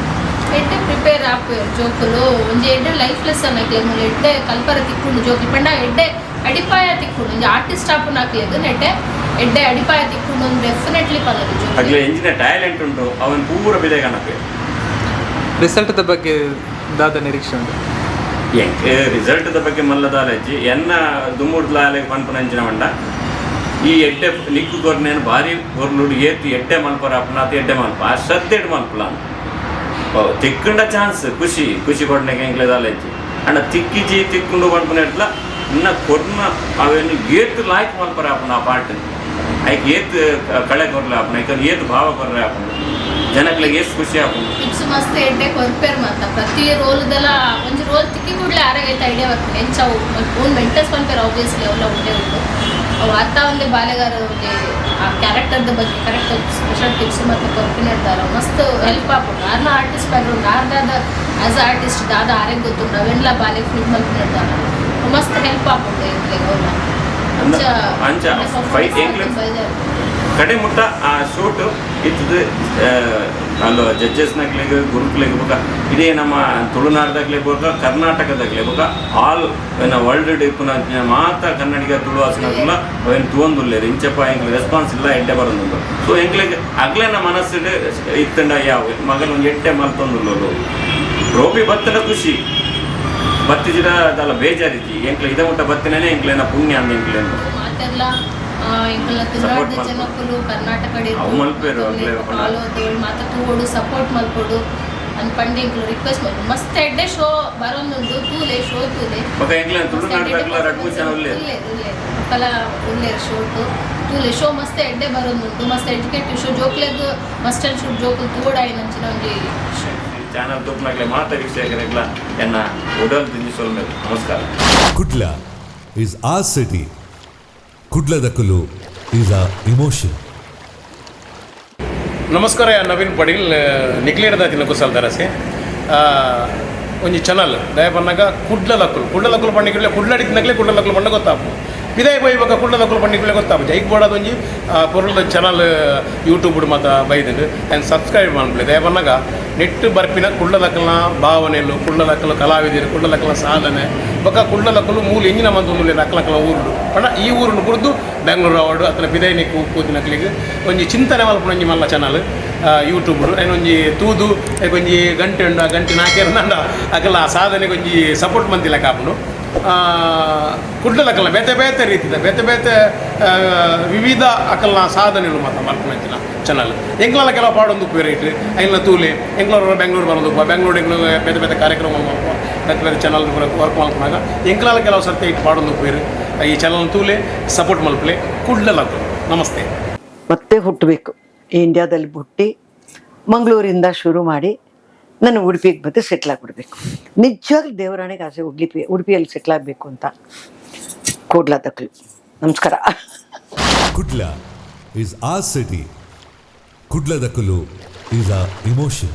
ಎಡ್ಡೆ ಪ್ರಿಪೇರ್ ಆಪೇರು ಜೋಕುಲು ಒಂಜಿ ಎಡ್ಡೆ ಲೈಫ್ ಲೆಸನ್ ಆಕ್ಲೆ ಮೂಲು ಎಡ್ಡೆ ಕಲ್ಪರ ತಿಕ್ಕುಂಡು ಜೋಕುಲು ಪಂಡ ಎಡ್ಡೆ ಅಡಿಪಾಯ ತಿಕ್ಕುಂಡು ಒಂಜಿ ಆರ್ಟಿಸ್ಟ್ ಆಪುನ ಆಕ್ಲೆಗ್ ನೆಡ್ಡೆ ಎಡ್ಡೆ ಅಡಿಪಾಯ ತಿಕ್ಕುಂಡು ಒಂದು ಡೆಫಿನೆಟ್ಲಿ ಪಲ್ಲದು ಜೋಕುಲು. ಅಗ್ಲೆ ಎಂಜಿನ ಟ್ಯಾಲೆಂಟ್ ಉಂಟು ಅವನ್ ಪೂರ ಬಿದೆ ಗಣಪೆ ರಿಸಲ್ಟ್ದ ಬಗ್ಗೆ ದಾದ ನಿರೀಕ್ಷೆ ಉಂಟು? ಎಂಕ್ ರಿಸಲ್ಟ್ದ ಬಗ್ಗೆ ಮಲ್ಲದಾಲಜ್ಜಿ ಎನ್ನ ದುಮ್ಮುಡ್ಲಾಲೆ ಪನ್ಪುನ ಅಂಚಿನ ಮಂಡ ಈ ಎಡ್ಡೆ ನಿಕ್ಕು ಕೊರ್ನೇನು ಭಾರಿ ಕೊರ್ಲುಡು ಏತು ಎಡ್ಡೆ ಮಲ್ಪರ ಅಪ್ಪನಾತ ಎಡ್ಡೆ ಮಲ್ಪ ಆ ಶ್ರದ್ಧೆ ಮಲ್ಪಲ ತಿಕ್ಕಂಡ ಚಾನ್ಸ್ ಖುಷಿ ಖುಷಿ ಕೊಡ್ನೆಗೆ ಎಂಕ್ಲೆದಾಲಜ್ಜಿ ಅಂಡ ತಿಕ್ಕಿಜಿ ತಿಕ್ಕೊಂಡು ಪನ್ಪುನ ಎಡ್ಲ ಇನ್ನ ಕೊರ್ನ ಅವೇನು ಏತು ಲಾಯ್ಕ್ ಮಲ್ಪರ ಅಪ್ಪನ ಆ ಪಾಟ್ ಐಕ್ ಏತ್ ಕಳೆ ಕೊರ್ಲೆ ಅಪ್ಪನ ಐಕ್ ಏತ್ ಭಾವ ಕೊರ್ಲೆ ಅಪ್ಪನ ಜನಕ್ಲೆಗ್ ಏತ್ ಖುಷಿ ಆಪುಂಡು. ಟಿಪ್ಸ್ ಮಸ್ತ್ ಎಡ್ಡೆ ಕೊರ್ಪೇರು ಮಾತ ಪ್ರತಿ ರೋಲ್ದೆಲ್ಲ ಒಂಜಿ ರೋಲ್ ತಿಕ್ಕಿ ಕೂಡಲೇ ಆರಾಗೈತೆ ಐಡಿಯಾ ಬರ್ತೀನಿ ಎಂಚ ಅವು ಓನ್ ಮೆಂಟರ್ಸ್ ಪನ್ಪೇರು ಆಬ್ವಿಯಸ್ಲಿ ಅವೆಲ್ಲ ಉಂಡೆ ಉಂಟು ಅವು ಆತ ಒಂದೇ ಬಾಲೆಗಾರ ಒಂಜಿ ಆ ಕ್ಯಾರೆಕ್ಟರ್ದ ಬಗ್ಗೆ correct special tips ಮತ್ತು ಕೊರ್ಪಿನ ಮಸ್ತ್ ಹೆಲ್ಪ್ ಆಪುಂಡು. ಆರ್ನ ಆರ್ಟಿಸ್ಟ್ ಬ್ಯಾಕ್ಗ್ರೌಂಡ್ ಆರ್ದಾದ as a artist ದಾದ ಆರೇ ಗೊತ್ತುಂಡು ಅವೆಲ್ಲ ಬಾಲೆ ಫೀಲ್ ಮಲ್ಪಿನ ಮಸ್ತ್ ಹೆಲ್ಪ್ ಆಪುಂಡು ಎಂಕ್ಲೆಗ್ ಅವ್ನ. ಅಂಚ ಅಂಚ ಫೈಟ್ ಎಂಕ್ಲೆ ಕಡೆ ಮುಟ್ಟ ಆ ಶೂಟ್ ಇತ್ತದು ಅಲ್ಲ ಜಡ್ಜಸ್ನಕ್ಲೆಗ್ ಗುರುಕ್ಲೆಗ್ ಬೊಕ ಇಡೀ ನಮ್ಮ ತುಳುನಾಡ್ದಾಗ್ಲೆ ಬೊಕ ಕರ್ನಾಟಕದಾಗ್ಲೆ ಬೊಕ ಆಲ್ ಏನ ವರ್ಲ್ಡ್ ಇಪ್ಪುನ ಮಾತ ಕನ್ನಡಿಗ ತುಳುವಾಸನಗುಲ ಅವೇನು ತೂವೊಂದುಲ್ಲೆರ್ ಇಂಚಪ್ಪ ಎಂಕ್ಲೆ ರೆಸ್ಪಾನ್ಸ್ ಇಲ್ಲ ಎಡ್ಡೆ ಬರೋದುಂಡು. ಸೊ ಎಂಕ್ಲೆಗ್ ಅಗ್ಲೆನ ಮನಸ್ಸುಡ್ ಇತ್ತಂಡ ಯಾವ ಮಗನ ಒಂಜಿ ಎಡ್ಡೆ ಮಲ್ತೊಂದುಲ್ಲೋಲು ಟ್ರೋಫಿ ಬತ್ತನ ಖುಷಿ ಬತ್ತಿಜಿಡ ಅದಲ್ಲ ಬೇಜಾರಿಜ್ಜಿ ಎಂಕ್ಲೆ ಇದ ಮುಟ್ಟ ಬತ್ತಿನೇ ಎಂಕ್ಲೆನ ಪುಣ್ಯ ಅಂದ್ ಎಂಕ್ಲೆನ ಮಾತೆಲ್ಲ ಎಂಕಲ್ನ Support ತುಳುನಾಡ್ದ ಮಲ್ಪೊಡು. ಜನಕ್ಕುಲು ಕರ್ನಾಟಕ ಅವು ಮಲ್ಪೆರು ಅಗ್ಲೆ ಪಂಡ. ಮಾತ ತೂವೊಡು ಸಪೋರ್ಟ್ ಮಲ್ಪೊಡು ಅಂದ್ ಪಂಡ ಎಂಕ್ಲು ರಿಕ್ವೆಸ್ಟ್ ಮಲ್ಪೊಡು. ಮಸ್ತ್ ಎಡ್ಡೆ ಶೋ ಬರೋಂದುಂಡು ತೂಲೆ ಶೋ ತೂಲೆ ಬೊಕ ಎಂಕ್ಲೆನ ತುಳುನಾಡ್ದಾಗ್ಲ ರಡ್ಡ್ ಮೂಜಿ ಜನ ಉಲ್ಲೆರ್. ಉಲ್ಲೆರ್ ಬೊಕಲ ಉಲ್ಲೆರ್ ಶೋಟು ತೂಲೆ ಶೋ ಮಸ್ತ್ ಎಡ್ಡೆ ಬರೋಂದುಂಡು ಮಸ್ತ್ ಎಜುಕೇಟಿವ್ ಶೋ ಜೋಕ್ಲೆಗ್ must and shoot ಜೋಕುಲು ತೂವೊಡಾಯಿನಂಚಿನ ಒಂಜಿ ಶೋ. ಚಾನಲ್ ತೂಪುನಕ್ಲೆ ಮಾತ ವೀಕ್ಷಕರೆಗ್ಲ ಎನ್ನ ಉಡಲ್ ದಿಂಜಿ ಸೊಲ್ಮೆಲು ನಮಸ್ಕಾರ. Kudla is our city. ಕುಡ್ಲದಕುಲು is a emotion. ನಮಸ್ಕಾರ, ಯಾನ್ ನವೀನ್ ಪಡೀಲ್ ನಿಕ್ಲೇರ್ದ ಕುಸಲ್ದರಸಿ ಒಂಜಿ ಚಾನಲ್ ದಯ ಪನ್ನಗ ಕುಡ್ಲ ಲಕ್ಕುಲು ಕುಡ್ಲ ಲಕ್ಕುಲು ಪಂಡ ಕುಡ್ಲಡಿತ್ತಿನಕ್ಲೆ ಕುಡ್ಲ ಲಕ್ಕುಲು ಪಂಡ ಗೊತ್ತಾಪು. ಪಿದಾಯಿ ಪೋಯಿ ಬೊಕ್ಕ ಕುಡ್ಲದಕುಲು ಪಂಡಿಕುಲೆ ಗೊತ್ತಾಪುಜಿ. ಐಕ್ ಬೋಡಾದ್ ಒಂಜಿ ಪೊರ್ಲುದ ಚಾನಲ್ ಯೂಟ್ಯೂಬ್ ಮಾತ ಬೈದ್ಂಡ್. ಆ್ಯಂಡ್ ಸಬ್ಸ್ಕ್ರೈಬ್ ಮನ್ಪುಲೆ. ದಾಯೆ ಪನ್ನಗ ನೆಟ್ಟ್ ಬರ್ಪಿನ ಕುಡ್ಲದಕಲ್ನ ಭಾವನೆಲು, ಕುಡ್ಲದಕುಲು ಕಲಾವಿದೆರ್, ಕುಡ್ಲದಕಲ್ನ ಸಾಧನೆ ಬೊಕ್ಕ ಕುಡ್ಲದಕುಲು ಮೂಲು ಎಂಚಿನ ಮಂತೊಂದುಲ್ಲೆರ್ ಅಕ್ಲಕ್ಲ್ನ ಊರುಡು ಪಂಡ ಈ ಊರುನು ಬುಡ್ದು ಬೆಂಗ್ಳೂರು ಆವಡ್ ಅತ್ತ್ಂಡ ಪಿದಯಿನಿಕ್ ಪೋತಿನಕ್ಲೆಗ್ ಒಂಜಿ ಚಿಂತನೆ ಮಲ್ಪುನ ಒಂಜಿ ಮಲ್ಲ ಚಾನಲ್ ಯೂಟ್ಯೂಬ್. ಐನ್ ಒಂಜಿ ತೂದು ಐಕ್ ಒಂಜಿ ಗಂಟೆ ಉಂಡು, ಆ ಗಂಟೆ ನಾಕೆರ್ಂಡ ಅಕಲ್ನ ಆ ಸಾಧನೆಗೆ ಒಂಜಿ ಸಪೋರ್ಟ್ ಮಂತಿಲೆಕ್ಕ ಆಪುಂಡು. ಕುಡ್ಲದಕಲ್ನ ಬೇತೆ ಬೇತೆ ರೀತಿದ ಬೇತೆ ಬೇತೆ ವಿವಿಧ ಅಕಲ್ನ ಸಾಧನೆಲು ಮಾತ ಮಲ್ಪುನಂಚಿನ ಚಾನಲ್. ಎಂಕ್ಲಲ ಕೆಲವು ಪಾಡೊಂದು ಉಪ್ಪುವೆರ್ ಐಟ್, ಐನ್ಲ ತೂಲೆ. ಎಂಕ್ಲ ಬೆಂಗ್ಳೂರು ಬರೋದು, ಬೆಂಗ್ಳೂರು ಎಂಕ್ಲು ಬೇತೆ ಬೇತೆ ಕಾರ್ಯಕ್ರಮ ಮಲ್ಪುವ, ಬೇತೆ ಬೇತೆ ಚಾನಲ್ ವರ್ಕ್ ಮಲ್ಪುನಾಗ ಎಂಕ್ಲಲ ಕೆಲವು ಸರ್ತಿ ಐಟ್ ಪಾಡೊಂದು ಉಪ್ಪುವೆರ್. ಈ ಚಾನಲ್ ತೂಲೆ, ಸಪೋರ್ಟ್ ಮಲ್ಪಲೆ ಕುಡ್ಲದಕುಲು. ನಮಸ್ತೆ. ಮತ್ತೆ ಹುಟ್ಟಬೇಕು. ಈ ಇಂಡಿಯಾದಲ್ಲಿ ಹುಟ್ಟಿ, ಮಂಗಳೂರಿಂದ ಶುರು ಮಾಡಿ ನಾನು ಉಡುಪಿಗೆ ಬಂದು ಸೆಟ್ಲ್ ಆಗಿಬಿಡ್ಬೇಕು. ನಿಜವಾಗ್ಲೂ ದೇವರಾಣೆಗೆ ಆಸೆ ಉಡುಪಿಯಲ್ಲಿ ಸೆಟ್ಲ್ ಆಗಬೇಕು ಅಂತ. ಕೂಡ್ಲದಕ್ಲು ನಮಸ್ಕಾರ. Kudla is our city. Kudladakulu is our emotion.